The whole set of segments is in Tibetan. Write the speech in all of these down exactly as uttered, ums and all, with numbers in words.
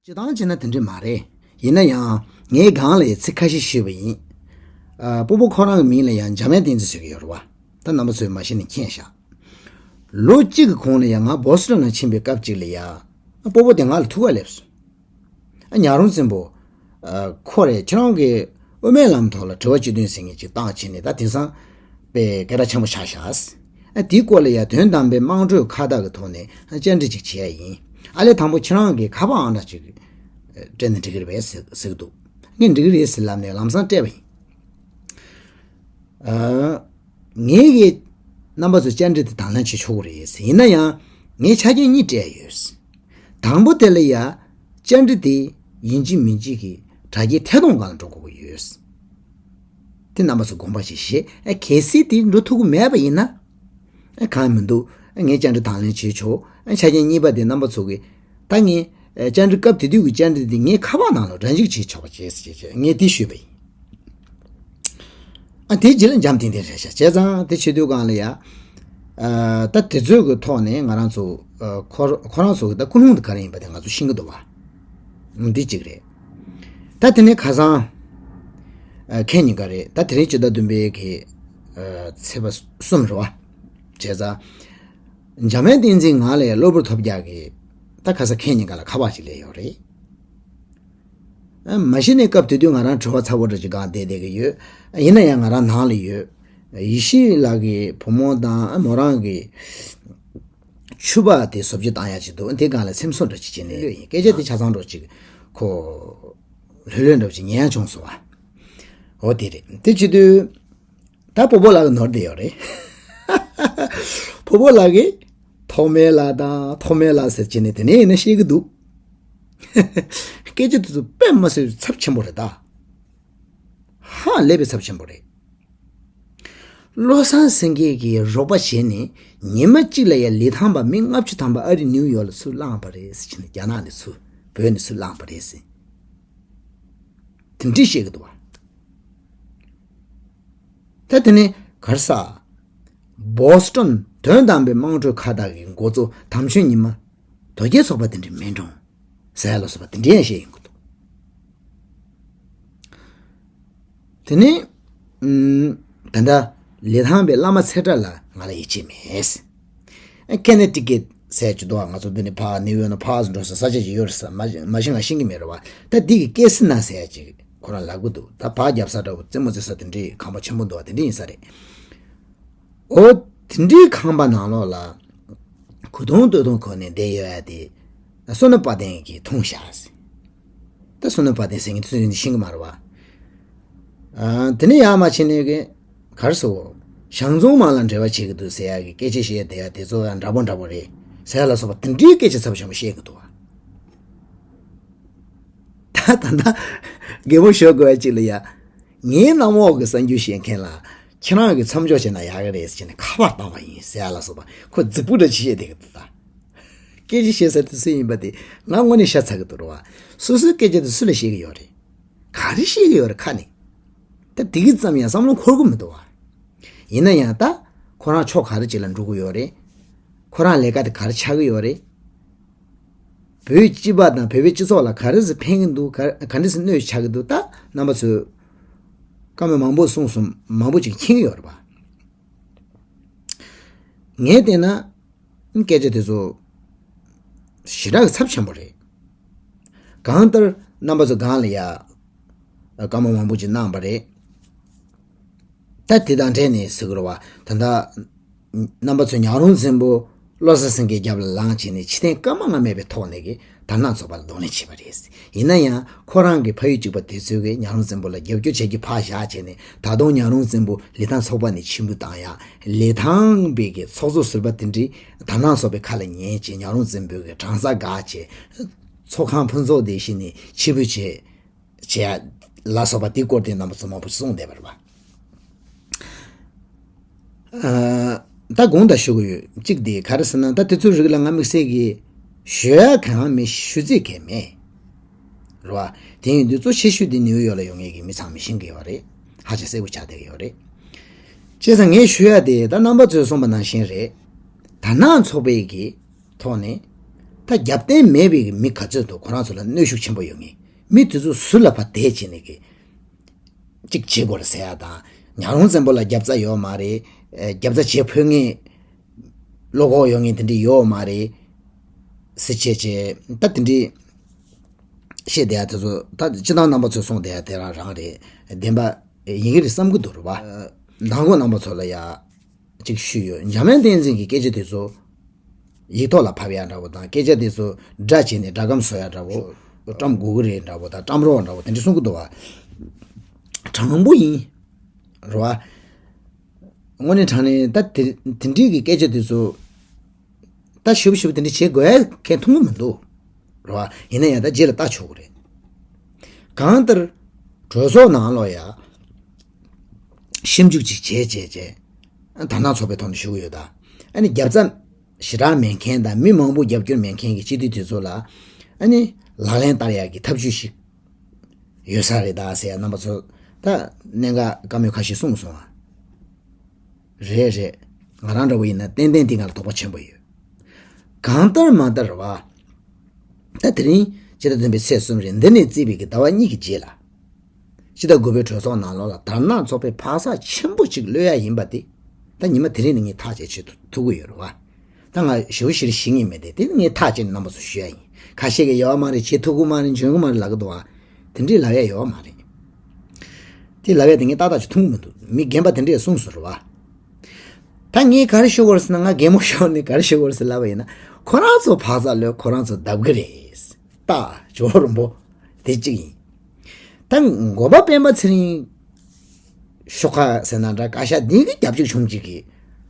སྤྱིར་བཏང་བྱས་ན་དེ་འདྲ་མ་རེད། ཡིན་ན་ཡང་ངས་སྒང་ལ་ཡང་ཚིག་ཁ་ཤས་ཞུས་པ་ཡིན། ཨ། སྤོ་བོ་ཁོ་རང་གི་མིང་ལ་ཡང་འཇམ་དབྱངས་བསྟན་འཛིན་ཟེར་གྱི་ཡོད་རེད་བ། ད་རྣམ་པ་ཚོས་མ་ཤེས་ན་མཁྱེན་ཤག་ལོ་གཅིག་གི་གོང་ལ་ཡང་ང་བོ་སི་ཊོན་ལ་ཕྱིན་པའི་སྐབས་ཅིག་ལ་ཡང་སྤོ་བོ་དེ་ང་ལ་ཐུག་ག་སླེབས་སོང་། ཨ། ཉག་རོང་བཙན་པོ། ཨ། ཁོ་རེད། ཁྱེད་རང་གིས་དབུ་མའི་ལམ་ཐོག་ལ་དྲི་བ་བཅུ་བདུན་ཟེར་མཁན་ཅིག་བཏང་བྱས་ནས། ད་དེང་སང་དཔེ་སྐད་གྲགས་ཆེན་པོ་ཆགས་ཤག་ཨ། དེའི་སྐོར་ལ་ཡང་དོན་དམ་པའི་དམངས་ཁྲོད་ཁ་བརྡ་གི་ཐོག་ནས་བཅར་འདྲི་ཅིག་བྱེད་ཡ་ཡིན། ཨ་ལས་དང་པོ་ཁྱེད་རང་གིས་ཁ་པར་ཨང་གྲངས་ཅིག་སྤྲད་ན་འགྲིག་གི་རེད་པས་ཟེར་ཟེར་གི་འདུག་ངས་འགྲིག་གི་རེད་ཟེར་ལབ་ནས་ལམ་སང་སྤྲད་པ་ཡིན། ཨ། ངས་ཀྱིས་རྣམ་པ་ཚོའི་བཅར་འདྲི་དེ་དང་ལེན་བྱེད་ཆོག་གི་རེད་ཟེར། ཡིན་ན་ཡང་ངས་ཆ་རྐྱེན་གཉིས་སྤྲད་ཡོད། དང་པོ་དེ་ལ་ཡ། བཅར་འདྲི་དེ་ཡིན་གཅིག་མིན་གཅིག་གི་དྲ་རྒྱའི་ཐད་གཏོང་སྒང་ལ་འགྲོ་དགོས་ཀྱི་ཡོད། དེ་རྣམ་པ་ཚོ་དགོངས་པ་བཞེས་ཤིག་ཨ། གལ་སྲིད་དེ་འགྲོ་ཐུབ་ཀྱི་མེད་པ་ཡིན་ན། ཨ། གང་མི་འདུག་ཨ། ངས་བཅར་འདྲི་དང་ལེན་བྱེད་ཆོག་ཨ། ཆ་རྐྱེན་གཉིས་པ་དེ་རྣམ་པ་ཚོ་གིས་ད་ངས་བཅར་འདྲི་སྐབས་དེ་དུས་ཀྱི་བཅར་འདྲི་དེ་ངའི་ཁ་པར་ནང་ལ་སྒྲ་འཇུག་བྱེད་ཆོག་པ་བྱེད་ཟེར་བྱས་ངས་དེ་ཞུས་པ་ཡིན། ཨ། དེ་རྗེས་ལ་འཇམ་ཐིང་ཐིང་རེད་ཤག་བྱས་ཙང་དེ་བྱེད་དུས་སྒང་ལ་ཡ། ཨ། ད་དེ་ཚོའི་གི་ཐོག་ནས་ང་རང་ཚོ། ཨ། ཁོ་ཁོ་རང་ཚོ་གི་ད་ཀུན་སློང་དེ་ག་རེ་ཡིན་པ་དེ་ང་ཚོ་ཤེས་ཀྱི་འདུག་བ། འདི་གཅིག་རེད། ད་དེ་ནས་ཁ་སང་། ཨ། ཁེ་ཉིན་ཀ་རེད། ད་དེ་རིང་ཕྱི་ཟླ་བདུན་པའི་གི། ཨ། ཚེས་པ་གསུམ་རེད་བ། བྱས་ཙང་། འཇམ་དབྱངས་བསྟན་འཛིན་ང་ལ་ཡ་གློ་བུར་ཐོལ་རྒྱག་གི། ད་ཁ་སང་ཁེ་ཉིན་ཀ་ལ་ཁ་པར་ཅིག་སླེབས་ཡོད་རེད། ཨ། མ་གཞི་ནས་སྐབས་དེ་དུས་ང་རང་དྲི་བ་ཚ་བོ་འདྲ་ཅིག་སྒང་བསྡད་བསྡད་ཀྱི་ཡོད། ཡིན་ན་ཡང་ང་རང་ནང་ལ་ཡོད། ཡེ་ཤེས་ལགས་ཀྱི་བུ་མོ་དང་མོ་རང་གི་ཕྱུ་པ་དེ་བཟོ་བཅོས་བཏང་ཡག་ཅིག་འདུག་དེ་སྒང་ལ་སེམས་གསོ་འདྲ་ཅིག་བྱས་ནས་ཡོད་ཡིན། སྐད་ཆ་དེ་ཆ་ཚང་འདྲ་ཅིག་ཁོ་ལྷོད་ལྷོད་འདྲ་ཅིག་ཉན་ཡག་བྱུང་སོང་བ། འོ་དེ་རེད། དེ་བྱེད་དུས། ད་སྤོ་བོ་ལགས་ཀྱིས་ནོར་བསྡད་ཡོད་རེད། སྤོ་བོ་ལགས་ཀྱིས་ཐོགས་མེད་ལགས་དང་ཐོགས་མེད་ལགས་ཟེར་བྱས་ནས་དེ་ནས་ཡིན་ན་བཤད་ཀྱི་འདུག་སྐད་ཆ་དེ་ཚོ་དཔེ་མ་སྲིད་ཚབས་ཆེན་པོ་རེད་ད། ཧ་ལས་པའི་ཚབས་ཆེན་པོ་རེད། བློ་བཟང་སེང་གེ་གིས་རོགས་པ་བྱས་ནས་ཉི་མ་གཅིག་ལ་ཡ་ལི་ཐང་པ་མི་ལྔ་བཅུ་ཐམ་པ་ཨ་རི་ནིའུ་ཡོག་ལ་ཚུར་བླངས་པ་རེད་ཟེར་བྱས་ནས། རྒྱ་ནག་ནས་ཚུར། བོད་ནས་ཚུར་བླངས་པ་རེད་ཟེར། དེ་འདྲས་བཤད་ཀྱི་འདུག་བ། ད་དེ་ནས་ག་རེ་ཟེར། བོ་སི་ཊོན་དོན་དམ་པའི་དམངས་ཁྲོད་ཁ་བརྡ་གི་འགོ་གཙོ་དམ་ཆོས་ཉི་མ། དོལ་རྒྱལ་ཚོགས་པ་དེ་འདྲས་མིན་འགྲོ། ཟེར་ཡ་ལ་སོགས་པ་དེ་འདྲས་ཡང་བཤད་ཡོང་གི་འདུག་དེ་ནས། ཨུམ། ད་ལྟ་ལི་ཐང་པའི་བླ་མ་ཚེ་བཀྲ་ལ་ང་ལ་ཡིད་ཆེས་མེད། ཨ། ཀེ་ནེ་ཊི་ཀེཊ་ཟེར་གྱི་འདུག་ང་ཚོ་འདི་ནས་ཕར་ནིའུ་ཡོག་ནས་ཕར་འགྲོ་ས་ས་ཆ་ཅིག་ཡོད་རེད་ཟེར། མ་མ་གཞི་ང་ཤེས་ཀྱི་མེད་རེད་བ། ད་འདི་གི་ཀེ་སི་ན་ཟེར་ཡ་ཅིག་ཁོ་རང་ལབ་གི་འདུག་ད་ཕར་རྒྱབ་ས་འདྲ་བོ་རྩེད་མོ་རྩེ་ས་དེ་འདྲའི་ཁང་པ་ཆེན་པོ་འདུག་བ། དེ་འདྲ་ཡིན་ས་རེད། འོ། དེ་འདྲའི་ཁང་པ་ནང་ལོགས་ལ་གོས་ཐུང་སྟོད་ཐུང་གོན་ནས་བསྡད་ཡོད་ཡ་དེ་བསོད་ནམས་དཔལ་ལྡན་གྱིས་མཐོང་ཤག་ད་བསོད་ནམས་དཔལ་ལྡན་ཟེར་མཁན་དེ་ཚོ་ཡིན་ཤེས་ཀྱི་མ་རེད་བ། ཨ། དེ་ནས་ཡར་མར་ཕྱིན་ནས་གི་ག་རེ་ཟེར། ཞང་ཙོང་མང་ལ་འབྲེལ་བ་བྱེད་ཀྱི་འདུག་ཟེར་ཡ་གི་སྐད་ཆ་བཤད་བསྡད་ཡ་དེ་ཚོ་ཡང་འདྲ་པོ་འདྲ་པོ་རེད་ཟེར་ཡ་ལ་སོགས་པ་དེ་འདྲའི་སྐད་ཆ་ཚབས་ཆེན་པོ་བཤད་ཀྱི་འདུག་བ། ད་ད་ད་རྒན་པོ་ཞོགས་དགོས་པ་ཅིག་ལ་ཡ། ངའི་གནམ་འོག་གི་གསར་འགྱུར་བཤད་མཁན་ལ་ཁྱེད་རང་གིས་མཚམས་འཇོག་བྱས་ན་ཡག་གི་རེད་ཟེར་ནས་ཁ་པར་བཏང་བ་ཡིན་ཟེར་ཡ་ལ་སོགས་པ། ཁོ་རྫིག་པོ་འདྲ་ཅིག་བཤད་བསྡད་ཀྱི་འདུག་ད་སྐད་ཆ་བཤད་ས་དེ་སུ་ཡིན་པ་དེ་ང་དངོས་གནས་ཤ་ཚ་གི་འདུག་རེད་བ། སོ་སོའི་སྐད་ཆ་དེ་སུ་ལ་བཤད་ཀྱི་ཡོད་རེད། ག་རེ་བཤད་ཀྱི་ཡོད་རེད་ཁ་ནས། ད་དེ་གི་ཙམ་ཡང་བསམ་བློ་འཁོར་གི་མི་འདུག་བ། ཡིན་ན་ཡང་ད་ཁོ་རང་ཕྱོགས་ག་རེ་ཅིག་ལ་འགྲོ་གི་ཡོད་རེད། ཁོ་རང་ལས་ཀ་དེ་ག་རེ་ཆགས་ཀྱི་ཡོད་རེད། བོད་སྤྱི་པ་དང་བོད་པའི་སྤྱི་ཚོགས་ལ་ག་རེ་ཟེར་ཕན་གྱི་འདུག་ག་ག་འདྲ་ཟེར་གནོད་ཆགས་ཀྱི་འདུག་ད་རྣམ་པ་ཚོས་བཀའ་མོལ་མང་པོ་གསུངས་སོང་། མང་པོ་ཅིག་མཁྱེན་གྱི་ཡོད་རེད་པ། ངས་བལྟས་ན་སྐད་ཆ་དེ་ཚོ་ཞེ་དྲག་གི་ཚབས་ཆེན་པོ་རེད། གང་ལྟར་རྣམ་པ་ཚོ་སྒང་ལ་ཡ་བཀའ་མོལ་མང་པོ་ཅིག་གནང་བ་རེད། ད་དེ་དང་འབྲེལ་ནས་ཟེར་དགོས་རེད་བ། ད་ལྟ་རྣམ་པ་ཚོས་ཉག་རོང་བཙན་པོ་བློ་བཟང་སེང་གེའི་རྒྱབ་ལ་ལངས་བྱས་ནས་ཕྱི་ཐེངས་སྐར་མ་ལྔ་མེད་པའི་ཐོག་ནས་ཀྱི་དར་ནག་ཚོགས་པ་ལ་གདོང་ལེན་བྱས་པ་རེད། ཡིན་ན་ཡང་ཁོ་རང་གི་ཕ་ཡུལ་གཅིག་པ་དེ་ཚོས་ཀྱི་ཉག་རོང་བཙན་པོ་ལ་རྒྱབ་སྐྱོར་བྱེད་རྒྱུ་ཕར་བཞག་བྱས་ནས། ད་དུང་ཉག་རོང་བཙན་པོ་ལི་ཐང་ཚོགས་པ་ནས་ཕྱིར་འབུད་བཏང་ཡག་ལི་ཐང་པའི་གི་ཚོགས་གཙོ་ཟུར་པ་དེ་འདྲས་དར་ནག་ཚོགས་པའི་ཁ་ལ་ཉན་བྱས། ཉག་རོང་བཙན་པོའི་གི་གྲྭ་ས་འགག་བྱས། ཚོགས་ཁང་ཕུན་ཚོགས་སྡེ་བཞི་ནས་ཕྱིར་འབུད་བྱས། བྱས་ལ་སོགས་པ་དེའི་སྐོར་དེ་རྣམ་པ་ཚོ་མང་པོ་གསུངས་བསྡད་པ་རེད་པ། ཨ། ད་དགོངས་དག་ཞུ་གི་ཡོད། གཅིག་དེ་ག་རེ་ཟེར་ན། ད་དེ་ཚོའི་རིགས་ལ་ང་དམིགས་བསལ་གྱི་ཞུ་ཡ་གང་མེད། ཞུ་རྩིས་གང་མེད་རེད་པ། དེ་ཡིན་དུས་གཙོ་ཆེ་ཤོས་དེ་ནིའུ་ཡོག་ལ་ཡོད་མཁན་གྱི་མི་ཚང་མས་ཤེས་ཀྱི་ཡོད་རེད། ཧ་ཅང་གསལ་པོ་ཆགས་བསྡད་ཀྱི་ཡོད་རེད། བྱས་ཙང་ངས་ཞུ་ཡ་དེ་ད་རྣམ་པ་ཚོས་གསུངས་པ་ནང་བཞིན་རེད། དར་ནག་ཚོགས་པའི་གི་ཐོག་ནས་ ད་རྒྱབ་རྟེན་མེད་པའི་མི་ག་ཚོད་འདུག་ཁོ་རང་ཚོ་ལ་གནོན་ཤུགས་ཆེན་པོ་ཡོད་ངེས། མི་དེ་ཚོ་ཟུར་ལ་ཕར་བསྡད་བྱས་ནས་གི་གཅིག་བྱེད་དགོས་རེད་ཟེར་ཡ་དང་། ཉག་རོང་བཙན་པོ་ལ་རྒྱབ་རྩ་ཡོད་མ་རེད། ཨེ། རྒྱབ་རྩ་བྱེད་ཕོད་ངེས། བློ་ཁོག་ཡོད་ངེས་དེ་འདྲ་ཡོད་མ་རེད་ཟེར་བྱས་བྱས། ད་དེ་འདྲ་བཤད་བསྡད་ཡ་དེ་ཚོ། ད་སྤྱི་བཏང་རྣམ་པ་ཚོས་གསུངས་བསྡད་ཡ་དེ་རང་རང་རེད། བདེན་པ་ཡིན་གྱི་རེད་བསམ་གྱི་འདུག་རེད་བ། མདང་དགོང་རྣམ་པ་ཚོ་ལ་ཡ་གཅིག་ཞུས་ཡོད། འཇམ་དབྱངས་བསྟན་འཛིན་གྱི་སྐད་ཆ་དེ་ཚོ་ཡིག་ཐོག་ལ་ཕབ་ཡ་འདྲ་བོ་དང་། སྐད་ཆ་དེ་ཚོ་སྒྲ་བྱས་ནས་སྒྲ་སྒམ་བཟོ་ཡ་འདྲ་བོ། བཀྲམ་དགོས་ཀྱི་རེད་འདྲ་བོ་དང་། བཀྲམ་རོགས་འདྲ་བོ་དེ་འདྲ་གསུང་གི་འདུག་བ། དྲང་པོ་ཡིན། རེད་བ། དངོས་གནས་དྲང་གནས་ད་དེ་དེ་འདྲའི་གི་སྐད་ཆ་དེ་ཚོ་ད་ཞིབ་ཞིབ་དེ་འདྲ་བྱེད་དགོས་མཁན་མཐོང་གི་མི་འདུག་རེད་བ། ཡིན་ན་ཡང་ད་རྗེས་ལ་ལྟ་ཆོག་གི་རེད། གང་ལྟར་གྲོས་ཚོགས་ནང་ལོགས་ཡ་ཞིབ་འཇུག་ཅིག་བྱས་བྱས་བྱས། དར་ནག་ཚོགས་པའི་ཐོག་ནས་ཞུ་གི་ཡོད་ད། ཨ་ནི་རྒྱབ་རྩ་ཞེ་དྲག་མེད་མཁན་དང་མི་མང་པོ་རྒྱབ་སྐྱོར་མེད་མཁན་གྱི་སྤྱི་འཐུས་དེ་ཚོ་ལ་ཨ་ནི་ལག་ལེན་བསྟར་ཡག་གི་ཐབས་ཇུས་ཤིག་ཡོད་ས་རེད་ད་ཟེར་ཡ་རྣམ་པ་ཚོ་ད་གནད་འགག་བཀའ་མོལ་ཁ་ཤས་གསུངས་སོང་ཨ། རེད་རེད། ང་རང་འདྲ་བོ་ཡིན་ན་ཏན་ཏན་དེ་ང་ལ་དོགས་པ་ཆེན་པོ་ཡོད། གང་ལྟར་མ་ལྟར་བ། ད་དེ་རིང་སྤྱི་ཟླ་བདུན་པའི་ཚེས་གསུམ་རེད། འདི་ནས་བརྩིས་པའི་གི་ཟླ་བ་གཉིས་ཀྱི་རྗེས་ལ། སྤྱི་ཟླ་དགུ་པའི་གྲོས་ཚོགས་ནང་ལོགས་ལ་དར་ནག་ཚོགས་པས་འཕག་འཚག་ཆེན་པོ་ཅིག་གློད་ཡ་ཡིན་པ་དེ། ད་ཉི་མ་དེ་རིང་ནས་ངས་ཐག་བཅད་བྱེད་ཐུབ་ཀྱི་ཡོད་རེད་བ། ད་ང་ཞེ་པོ་ཞེ་པོ་ཤེས་ངེས་མེད་དེ། དེ་ནི་ངས་ཐག་བཅད་ནས་རྣམ་པ་ཚོ་ཞུ་ཡ་ཡིན། ཁ་ཤས་ཀྱིས་ཡོད་མ་རེད། བྱེད་ཐུབ་ཀྱི་མ་རེད། འཇོན་གྱི་མ་རེད་ལབ་ཀྱི་འདུག་བ། དེ་འདྲས་ལབ་ཡ་ཡོད་མ་རེད། དེ་ལབ་ཡ་དེ་ངས་ཏག་ཏག་ཅིག་མཐོང་གི་མི་འདུག་མི་རྒན་པ་དེ་འདྲས་གསུངས་སོང་རེད་བ། ད་ངས་ག་རེ་ཞུ་དགོས་རེད་ཟེར་ན། ང་རྒན་མོ་ཤོར་ནས་ག་རེ་ཞུ་དགོས་རེད་ཟེར་ལབ་པ་ཡིན་ན། ཁོ་རང་ཚོ་འཕག་འཚག་གློད། ཁོ་རང་ཚོ་བརྡབ་གི་རེད། ད་ཇོ་བོ་རིན་པོ་དེ་གཅིག་ཡིན། ད་འགོ་པ་སྤེན་པ་ཚེ་རིང་ཤོག་ཁག་ཟེར་ན་འདྲ། བཀའ་ཤག་འདི་གི་རྒྱབ་སྐྱོར་བྱུང་ཅིག་གིས་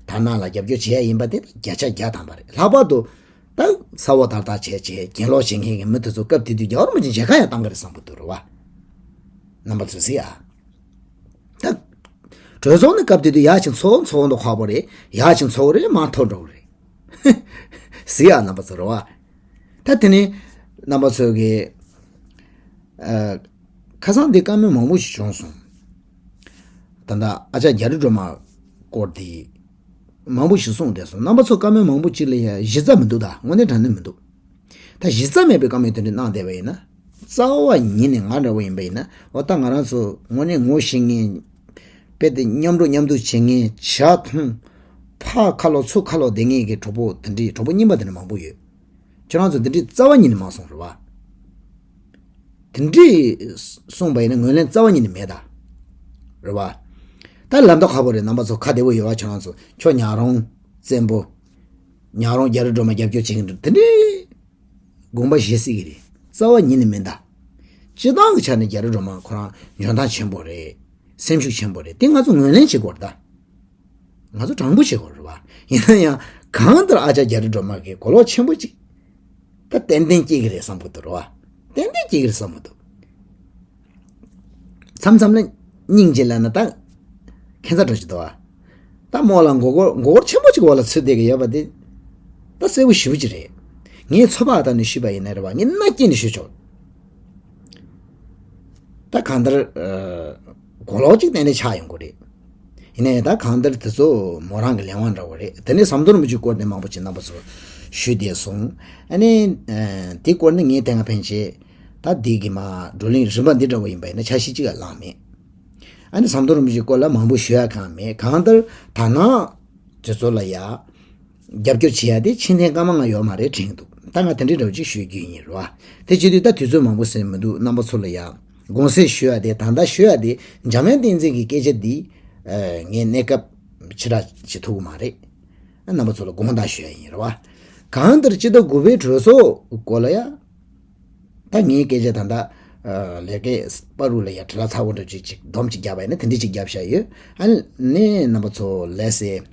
དར་ནག་ལ་རྒྱབ་སྐྱོར་བྱེད་ཡ་ཡིན་པ་དེ་བརྒྱ་ཆ་བརྒྱ་ཐམ་པ་རེད། ལྷག་པར་དུ་ད་ས་འོག་དར་དར་བྱས་བྱས་གྱེན་ལོག་བྱེད་མཁན་གྱི་མི་དེ་ཚོ་སྐབས་དེ་དུས་རྒྱལ་བ་རིན་པོ་ཆེ་མཇལ་ཁ་ཡང་བཏང་གི་རེད་བསམ་གྱི་འདུག་རེད་བ། རྣམ་པ་ཚོས་གཟིགས་ཨ། ད་གྲོས་ཚོགས་ནི་སྐབས་དེ་དུས་ཡར་ཕྱིན་ཚོགས་ཚོགས་འདུ་ཁག་པོ་རེད། ཡར་ཕྱིན་ཚོགས་རེད། མར་འཐོར་འགྲོ་གི་རེད། གཟིགས་ཨ་རྣམ་པ་ཚོ་རེད་བ། ད་དེ་ནི་རྣམ་པ་ཚོས་གི་ཨ། ཁ་སང་འདི་བཀའ་མོལ་མང་པོ་ཞིག་བྱུང་སོང་། ད་ལྟ་ཨ་ཅག་རྒྱ་རི་སྒྲོལ་མ་སྐོར་དེ་མང་པོ་ཞིག་གསུངས་བསྡད་སོང་། རྣམ་པ་ཚོ་བཀའ་མོལ་མང་པོ་ཅིག་ལ་ཡང་གཞི་རྩ་མི་འདུག་ད་དངོས་གནས་དྲང་གནས་མི་འདུག་ད་གཞི་རྩ་མེད་པའི་བཀའ་མོལ་དེ་འདྲ་གནང་བསྡད་པ་ཡིན་ན། རྩ་བ་ཉིད་ནས་ང་འདྲ་བོ་ཡིན་པ་ཡིན་ན། འོ་ད་ང་རང་ཚོ་དངོས་གནས་ངོ་ཤེས་མཁན། དཔེ་དེ་མཉམ་འགྲོ་མཉམ་འདུག་བྱེད་མཁན། ཇ་འཐུང་། ཕར་ཁ་ལོག་ཚུར་ཁ་ལོག་བསྡད་མཁན་གྱི་གྲོགས་པོ་དེ་འདྲའི། གྲོགས་པོ་རྙིང་པ་དེ་འདྲ་མང་པོ་ཡོད། ཁྱོད་རང་ཚོ་འདི་འདྲའི་རྩ་བ་ཉིད་ནས་མ་གསུངས་རེད་བ། དེ་འདྲའི་གསུངས་པ་ཡིན་ན་ངོས་ལེན་རྩ་བ་ཉིད་ནས་མེད་ད། རེད་བ། ད་ལབ་མདོག་ཁ་པོ་རེད། རྣམ་པ་ཚོ་ཁ་བདེ་པོ་ཡོད་བ། ཁྱོད་རང་ཚོ་ཁྱོད་ཉག་རོང་བཙན་པོ། ཉག་རོང་རྒྱ་རི་སྒྲོལ་མ་རྒྱབ་སྐྱོར་བྱེད་མཁན་འདུག་དེ་འདྲའི་དགོངས་པ་བཞེས་སྲིད་ཀྱི་རེད། རྩ་བ་ཉིད་ནས་མིན་ད། སྤྱི་བཏང་གི་ཆ་ནས་རྒྱ་རི་སྒྲོལ་མ་ཁོ་རང་འཇོན་ཐང་ཆེན་པོ་རེད། སེམས་ཤུགས་ཆེན་པོ་རེད། དེ་ང་ཚོ་ངོས་ལེན་བྱེད་དགོས་རེད་ད། ང་ཚོ་དྲང་པོ་བྱེད་དགོས་རེད་བ། ཡིན་ན་ཡང་གང་ལྟར་ཨ་ཅག་རྒྱ་རི་སྒྲོལ་མ་གིས་གོ་ལོག་ཆེན་པོ་ཅིག་ད་ཏན་ཏན་སྐྱེ་གི་རེད་བསམ་གི་འདུག་རེད་བ། ཏན་ཏན་སྐྱེ་གི་རེད་བསམ་གི་འདུག་མཚམས་མཚམས་ལ་སྙིང་རྗེ་ལབ་ན་ད་ཁྱད་མཚར་འགྲོ་གི་འདུག་བ། ད་མོ་ལ་མགོ་སྐོར་མགོ་སྐོར་ཆེན་པོ་ཅིག་འོག་ལ་ཚུད་བསྡད་ཀྱི་ཡོད་པ་དེ་ད་གསལ་པོ་ཞེ་པོ་ཅིག་རེད། ངས་ཚོད་དཔག་བཏང་ནས་ཞུས་པ་ཡིན་ན་རེད་བ། ངས་མནའ་སྐྱེལ་ནས་ཞུས་ཆོག་ད་གང་ལྟར་ཨ། གོ་ལོག་ཅིག་ཏན་ཏན་ཆགས་ཡོང་གི་རེད། ཡིན་ནའི་ད་གང་ལྟར་དེ་ཚོ་མོ་རང་གི་ལས་དབང་འདྲ་བོ་རེད། དེ་ནས་ཟམ་གདོང་རིན་པོ་ཆེའི་སྐོར་ནས་མང་པོ་ཅིག་རྣམ་པ་ཚོར་ཞུས་བསྡད་སོང་། ཨ་ནི་ཨ། དེའི་སྐོར་ནས་ངས་དེ་སྔ་ཕན་ཆད་ད་འདི་གི་མ་བགྲོ་གླེང་རིམ་པ་འདི་འདྲ་བོ་ཡིན་པ་ཡིན་ན་འཆར་གཞི་གཅིག་ལ་ལངས་མེད། ཨ་ནི་ཟམ་གདོང་རིན་པོ་ཆེའི་སྐོར་ལ་མང་པོ་ཞུ་ཡ་གང་མེད། གང་ལྟར་དར་ནག་དེ་ཚོ་ལ་ཡ། རྒྱབ་སྐྱོར་བྱེད་ཡ་དེ་ཕྱིར་འཐེན་སྐར་མ་ལྔ་ཡོད་མ་རེད་དྲན་གྱི་འདུག་ད་ང་དེ་འདྲའི་འདྲ་བོ་ཅིག་ཞུ་རྒྱུ་ཡིན་རེད་བ། དེ་བྱེད་དུས་ད་དུས་ཚོད་མང་པོ་ཟིན་མི་འདུག་རྣམ་པ་ཚོ་ལ་ཡ་དགོངས་སེལ་ཞུ་ཡ་དེ། ད་ལྟ་ཞུ་ཡ་དེ་འཇམ་དབྱངས་བསྟན་འཛིན་གྱི་སྐད་ཆ་འདི་ངས་གནས་སྐབས་ཕྱི་དྲགས་བྱེད་ཐུབ་ཀྱི་མ་རེད། རྣམ་པ་ཚོ་ལ་དགོངས་དག་ཞུ་ཡ་ཡིན་རེད་བ། གང་ལྟར་སྤྱི་ཟླ་དགུ་པའི་གྲོས་ཚོགས་སྐོར་ལ་ཡ། ད་ངའི་སྐད་ཆ་ད་ལྟ་ལས་ཀའི་པ་རུ་ལ་ཡ་བྲེལ་བ་ཚ་པོ་འདྲ་ཅིག་ཅིག་སྡོམ་ཅིག་བརྒྱབ་པ་ཡིན་ན་དེ་འདྲ་ཅིག་བརྒྱབ་བཞག་ཡོད། ཨ་ནི་རྣམ་པ་ཚོ་ལགས་སེ།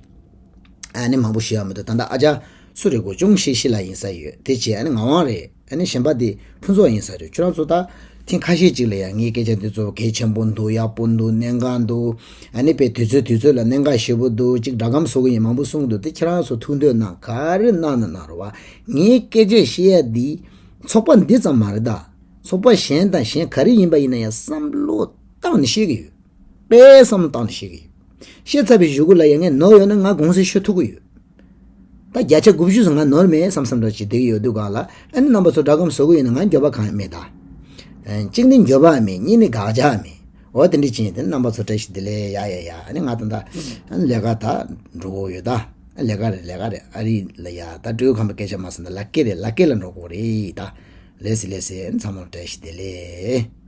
ཨ་ནི་མང་པོ་ཞུ་ཡ་མི་འདུག་ད་ལྟ་ཨ་ཅག་སུ་རེད་གོ། ཅུང་ཞིག་ཤི་ལ་ཡིན་ས་ཡོད། དེ་བྱས་ཨ་ནི་ངག་དབང་རེད། ཨ་ནི་གཞན་པ་དེ་ཕུན་ཚོགས་ཡིན་ས་རེད། ཁྱོད་རང་ཚོ་ད་ཐེངས་ཁ་ཤས་ཅིག་ལ་ཡ་ངའི་སྐད་ཆ་འདི་ཚོ་གལ་ཆེན་པོ་འདུག་ཡག་པོ་འདུག་གནད་འགག་འདུག་ཨ་ནི་དཔེ་དུས་ཚོད་དུས་ཚོད་ལ་གནད་འགག་ཞེ་པོ་འདུག་ཅིག་སྒྲ་སྒམ་བཟོ་གི་ཡིན་མང་པོ་གསུངས་འདུག་དེ་ཁྱེད་རང་ཚོ་ཐུགས་འདོད་གནང་། ག་རེ་གནང་ན་གནང་རོགས་བ། ངའི་སྐད་ཆ་བཤད་ཡ་འདི་ཚོགས་པ་འདི་ཙམ་མ་རེད་ད། ཚོགས་པ་གཞན་དང་གཞན་ག་རེ་ཡིན་པ་ཡིན་ན་ཡང་བསམ་བློ་བཏང་ནས་བཤད་ཀྱི་ཡོད། དཔེ་བསམ་བློ་བཏང་ནས་བཤད་ཀྱི་ཡོད། བཤད་ཚར་བའི་གཞུག་གུ་ལ་ཡང་ངས་ནོར་ཡོད་ན་ང་དགོངས་སེལ་ཞུ་ཐུབ་ཀྱི་ཡོད། ད་བརྒྱ་ཆ་དགུ་བཅུ་ཙམ་ང་ནོར་མེད་བསམ་བསམ་འདྲ་ཅིག་བསྡད་ཀྱི་ཡོད་དུས་གང་ལ། ཨ་ནི་རྣམ་པ་ཚོ་སྒྲ་སྒམ་བཟོ་གི་ཡོད་ན་ང་འགྱོད་པ་གང་ཡང་མེད་ད། ཨ། གཅིག་ནི་འགྱོད་པ་མེད། གཉིས་ནི་དགག་བྱ་མེད། འོ་དེ་འདྲ་ཅིག་ཡིན་དེ་རྣམ་པ་ཚོ་བཀྲ་ཤིས་བདེ་ལེགས། ཡ་ཡ་ཡ། ཨ་ནི་ང་ད་ད་ཨ་ནི་ལས་ཀ་ད་འགྲོ་གི་ཡོད་ད། ཨ། ལས་ཀ་རེད། ལས་ཀ་རེད། ཨ་རི་ལ་ཡ་ད་སྤྲེའུ་ཁང་པ་སྐད་ཆ་མ་སོང་ད། ལ་ཀེ་རེད། ལ་ཀེ་ལ་འགྲོ་གི་རེད་ད། ལགས་སེ་ལགས་སེ། ཨ་ནི་ཚང་མ་བཀྲ་ཤིས་བདེ་ལེགས།